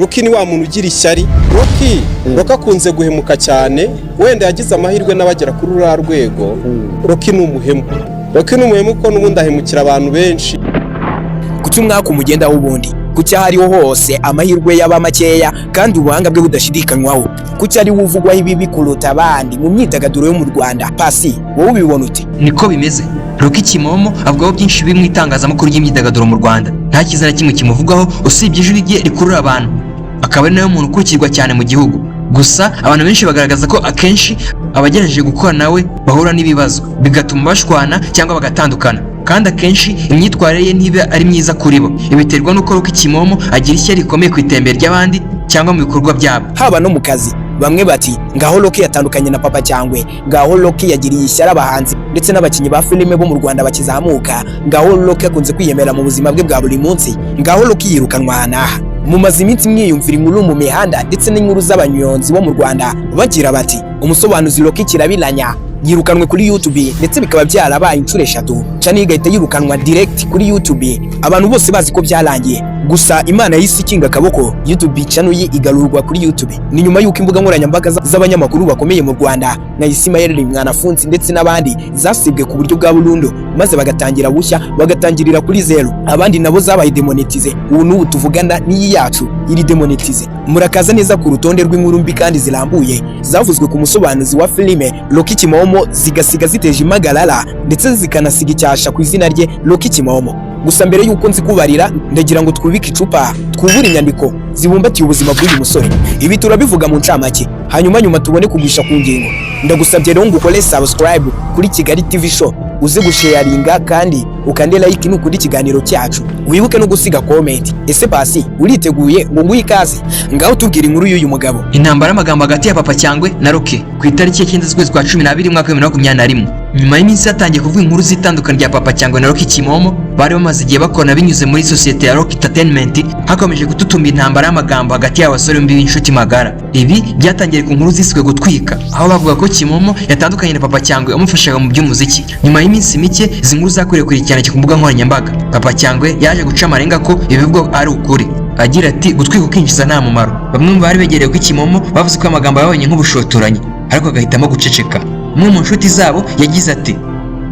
Rocky ni wa muntu ugira ishyari. Rocky akunze guhemuka cyane. Wenda yagize amahirwe n'abagera kuri ruriya rwego. Rocky ni umuhemu, Rocky ni umuhemu kuko n'ubundi ahemukira abantu benshi. Kuki umwaka umugendaho ubundi? Kuki aho ariho hose amahirwe yaba makeya kandi ubuhanga bwe budashidikanywaho? Kuki ari we uvugwaho ibibi kuruta abandi mu myidagaduro yo mu Rwanda? Pasi, wowe ubibona ute? Niko bimeze. Rocky Kimomo avugaho byinshi biri mu itangazamakuru ry'imyidagaduro mu Rwanda. Nta cyiza na kimwe kimuvugwaho usibye ijwi rye rikurura abantu, akaba ari nawe muntu ukurikirwa cyane mu gihugu. Gusa abantu benshi bagaragaza ko akenshi abagerageje gukora nawe bahura n'ibibazo, bigatuma bashwana cyangwa bagatandukana, kandi akenshi imyitwarire ye ntiba ari myiza kuri bo. Ibiterwa n'uko Rocky Kimomo agira ishyari rikomeye ku iterambere ry'abandi cyangwa mu bikorwa byabo. Haba no mu kazi, bamwe bati: "Ngaho Rocky yatandukanye na Papa Cyangwe, ngaho Rocky yagiriye ishyari abahanzi ndetse n'abakinnyi ba filime bo mu Rwanda bakizamuka, ngaho Rocky akunze kwiyemera mu buzima bwe bwa buri munsi, ngaho Rocky yirukanwa aha n'aha." Mumaze iminsi mwiyumvira inkuru mu mihanda ndetse n'inkuru z'abanyonzi bo mu Rwanda bagira bati: "Umusobanuzi Rocky Kirabiranya yirukanwe kuri YouTube," ndetse bikaba byarabaye inshuro eshatu, channel igahita yirukanwa direct kuri YouTube, abantu bose bazi ko byarangiye. Gusa Imana yahise ikinga akaboko, YouTube channel ye igarurwa kuri YouTube. Ni nyuma y'uko imbuga nkoranyambaga z'abanyamakuru bakomeye mu Rwanda nka Ismael Mwanafunzi ndetse n'abandi zasibwe ku buryo bwa burundu, maze bagatangira bushya, bagatangirira kuri zero. Abandi nabo zabaye demonetize. Ubu n'ubu tuvugana n'iyi yacu iri demonetize. Murakaza neza ku rutonde rw'inkuru mbi kandi zirambuye zavuzwe ku musobanuzi wa filime Rocky Kimomo, zigasiga ziteje impagarara ndetse zikanasiga icyasha ku izina rye Rocky Kimomo. Gusa mbere y'uko nzikubarira, ndagira ngo twubike icupa, twubure inyandiko zibumbatiye ubuzima bw'uyu musore. Ibi turabivuga mu ncamake, hanyuma nyuma tubone kugisha ku ngingo. Ndagusabye rero ngo ukore subscribe kuri Kigali TV Show, uze gusharinga kandi ukande like nukunda ikiganiro cyacu, wibuke no gusiga comment. Ese Pasi, uriteguye ngo nguhe ikaze? Ngaho tubwira inkuru y'uyu mugabo. Intambara y'amagambo hagati ya Papa Cyangwe na Rocky. Ku itariki ya 9 z'ukwezi kwa 12, umwaka wa 2021, nyuma y'iminsi hatangiye kuvuga inkuru z'itandukana rya Papa Cyangwe na Rocky Kimomo bari bamaze igihe bakorana binyuze muri sosiyete ya Rock Entertainment, hakomeje gututumba intambara y'amagambo hagati y'aba basore bombi b'inshuti magara. Ibi byatangiye ku nkuru ziswe gutwika, aho bavuga ko Kimomo yatandukanye na Papa Cyangwe wamufashaga mu by'umuziki. Nyuma y'iminsi mike izi nkuru zakwirakwiriye cyane ku mbuga nkoranyambaga, Papa Cyangwe yaje guca amarenga ko ibivugwa ari ukuri, agira ati: "Gutwika ukinjiza nta mumaro." Bamwe mu bari begereye ko Kimomo bavuze ko amagambo yabonye nk'ubushotoranyi, ariko agahitamo guceceka. Umwe mu nshuti zabo yagize ati: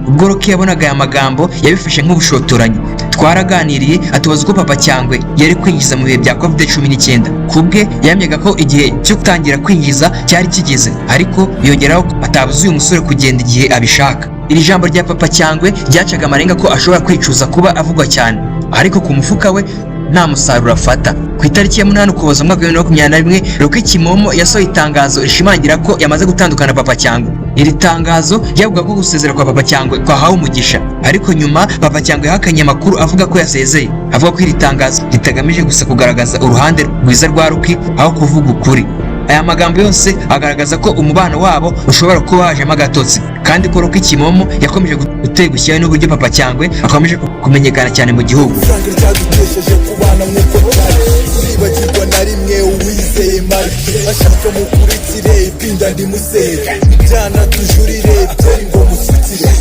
"Ubwo Rocky yabonaga aya magambo, yabifashe nk'ubushotoranyi. Twaraganiriye, atubaza uko Papa Cyangwe yari kwinjiza mu bihe bya COVID-19. Ku bwe yahamyaga ko igihe cyo gutangira kwinjiza cyari kigeze, ariko yongeraho ko atabuza uyu musore kugenda igihe abishaka." Iri jambo rya Papa Cyangwe ryacaga amarenga ko ashobora kwicuza kuba avugwa cyane, ariko ku mufuka we nta musaruro afata. Ku itariki ya 8 Ukuboza, umwaka wa 2021, Rocky Kimomo yasohoye itangazo rishimangira ko yamaze gutandukana na Papa Cyangwe. Iri tangazo ryavuga ko gusezera kwa Papa Cyangwe kwahawe umugisha, ariko nyuma Papa Cyangwe yahakanye amakuru avuga ko yasezeye, avuga ko iri tangazo ritagamije gusa kugaragaza uruhande rwiza rwa Rocky aho kuvuga ukuri. Aya magambo yose agaragaza ko umubano wabo ushobora kuba wajemo agatotsi, kandi ko Rocky Kimomo yakomeje guterwa ishyari n'uburyo Papa Cyangwe akomeje kumenyekana cyane mu gihugu. Ifaranga ryadutesheje kubana nk'uko byari, ntibagirwa na rimwe. Uwizeye Marike ashaka mukurikire, ipinda ndimusere ibyana tujurire byeri ngo musukire.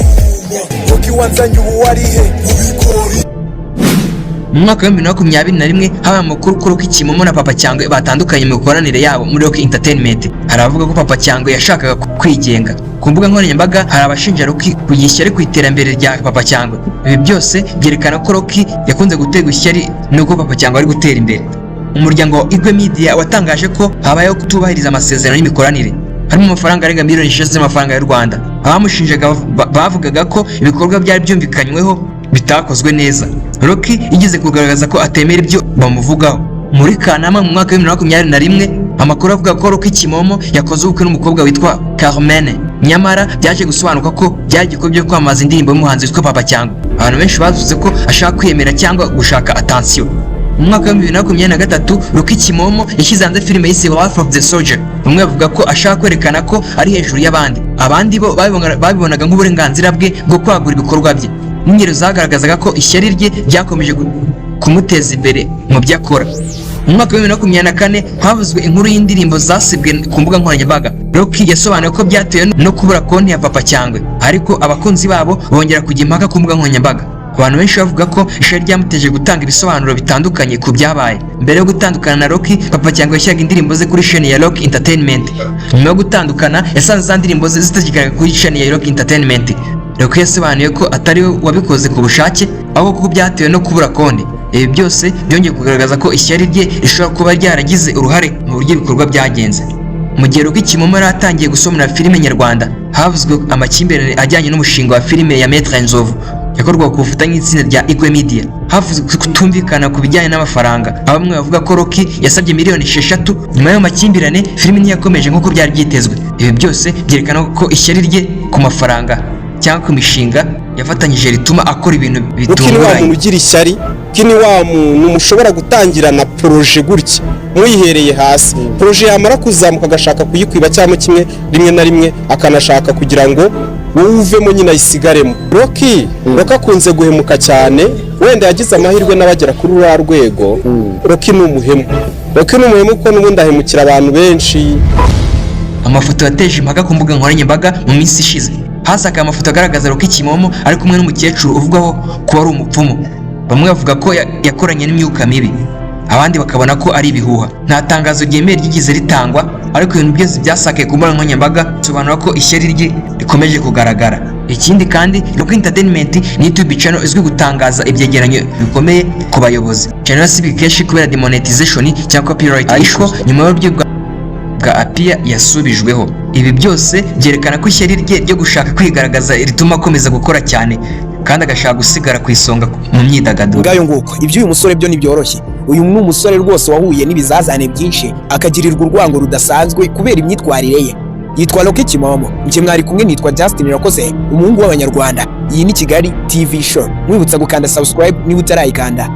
Rocky wanzanye ubu warihe mu bigori? Mu mwaka wa 2021 habaye amakuru ko Rocky Kimomo na Papa Cyangwe batandukanye mu mikoranire yabo muri Rocky Entertainment. Hari abavuga ko Papa Cyangwe yashakaga kwigenga. Ku mbuga nkoranyambaga hari abashinja Rocky kugira ishyari ku iterambere rya Papa Cyangwe. Ibi byose byerekana ko Rocky yakunze guterwa ishyari n'uko Papa Cyangwe ari gutera imbere. Umuryango wa Igwe Media watangaje ko habayeho kutubahiriza amasezerano y'imikoranire, harimo amafaranga arenga miliyoni 6 z'amafaranga y'u Rwanda. Abamushinjaga bavugaga ko ibikorwa byari byumvikanyweho bitakozwe neza. Rocky yigeze kugaragaza ko atemera ibyo bamuvugaho. Muri Kanama, mu mwaka wa 2021, amakuru avuga ko Rocky Kimomo yakoze ubukwe n'umukobwa witwa Carmen, nyamara byaje gusobanuka ko byari igikorwa cyo kwamamaza indirimbo y'umuhanzi witwa Papa Cyangwe. Abantu benshi bavuze ko ashaka kwiyemera cyangwa gushaka attention. Mu mwaka wa 2023, Rocky Kimomo yashyize hanze filime yise Life of the Soldier. Bamwe bavuga ko ashaka kwerekana ko ari hejuru y'abandi, abandi bo babibonaga nk'uburenganzira bwe bwo kwagura ibikorwa bye, n'ingero zagaragazaga ko ishyari rye ryakomeje kumuteza imbere mu byo akora. Mu mwaka wa 2024 havuzwe inkuru y'indirimbo zasibwe ku mbuga nkoranyambaga. Rocky yasobanuye ko byatewe no kubura konti ya Papa Cyangwe, ariko abakunzi babo bongera kujya impaka ku mbuga nkoranyambaga. Abantu benshi bavuga ko ishyari ryamuteje gutanga ibisobanuro bitandukanye ku byabaye. Mbere yo gutandukana na Rocky, Papa Cyangwe yashyiraga indirimbo ze kuri chaîne ya Rock Entertainment. Nyuma yo gutandukana, yasanze za ndirimbo ze zitakigaragara kuri chaîne ya Rock Entertainment. Rocky yasobanuye ko atari we wabikoze ku bushake, ahubwo ko byatewe no kubura konti. Ibi byose byongeye kugaragaza ko ishyari rye rishobora kuba ryaragize uruhare mu buryo ibikorwa byagenze. Mu gihe Rocky Kimomo yari atangiye gusomera filime nyarwanda, havuzwe amakimbirane ajyanye n'umushinga wa filime ya Maître Nzovu yakorwaga ku bufatanye n'itsinda rya Igwe Media. Havuzwe kutumvikana ku bijyanye n'amafaranga, aho bamwe bavuga ko Rocky yasabye miliyoni 6. Nyuma y'ayo makimbirane, filime ntiyakomeje nk'uko byari byitezwe. Ibi byose byerekana ko ishyari rye ku mafaranga cyangwa ku mishinga yafatanyije rituma akora ibintu Rocky ni wa muntu bitunguranye. ugira ishyari. Rocky ni wa muntu mushobora gutangirana projet gutya muyihereye hasi, projet yamara kuzamuka agashaka kuyikwiba, cyangwa kimwe rimwe na rimwe akanashaka kugira ngo wowe uvemo nyine ayisigaremo. Rocky akunze guhemuka cyane. Wenda yagize amahirwe n'abagera kuri ruriya rwego. Rocky ni umuhemu. Rocky ni umuhemu kuko n'ubundi ahemukira abantu benshi. Amafoto yateje impaka ku mbuga nkoranyambaga. Mu minsi ishize hasakaye amafoto agaragaza Rocky Kimomo ari kumwe n'umukecuru uvugwaho kuba ari umupfumu. Bamwe bavuga ko yakoranye n'imyuka mibi, abandi bakabona ko ari ibihuha. Nta tangazo ryemewe ryigeze ritangwa, ariko ibintu byose byasakaye ku mbuga nkoranyambaga bisobanura ko ishyari rye rikomeje kugaragara. Ikindi kandi, Rocky Entertainment ni YouTube channel izwi gutangaza ibyegeranyo bikomeye ku bayobozi. Channel yasibwe kenshi kubera demonetization cyangwa copyright, ariko nyuma y'uburyo bwa appeal yasubijweho. Ibi byose byerekana ko ishyari rye ryo gushaka kwigaragaza rituma akomeza gukora cyane kandi agashaka gusigara ku isonga mu myidagaduro. Ngayo nguko, iby'uyu musore byo ntibyoroshye. Uyu ni umusore rwose wahuye n'ibizazane byinshi, akagirirwa urwango rudasanzwe kubera imyitwarire ye. Yitwa Rocky Kimomo. Njye mwari kumwe nitwa Justin Irakoze, umuhungu w'Abanyarwanda. Iyi ni Kigali TV Show. Mwibutsa gukanda subscribe niba utarayikanda.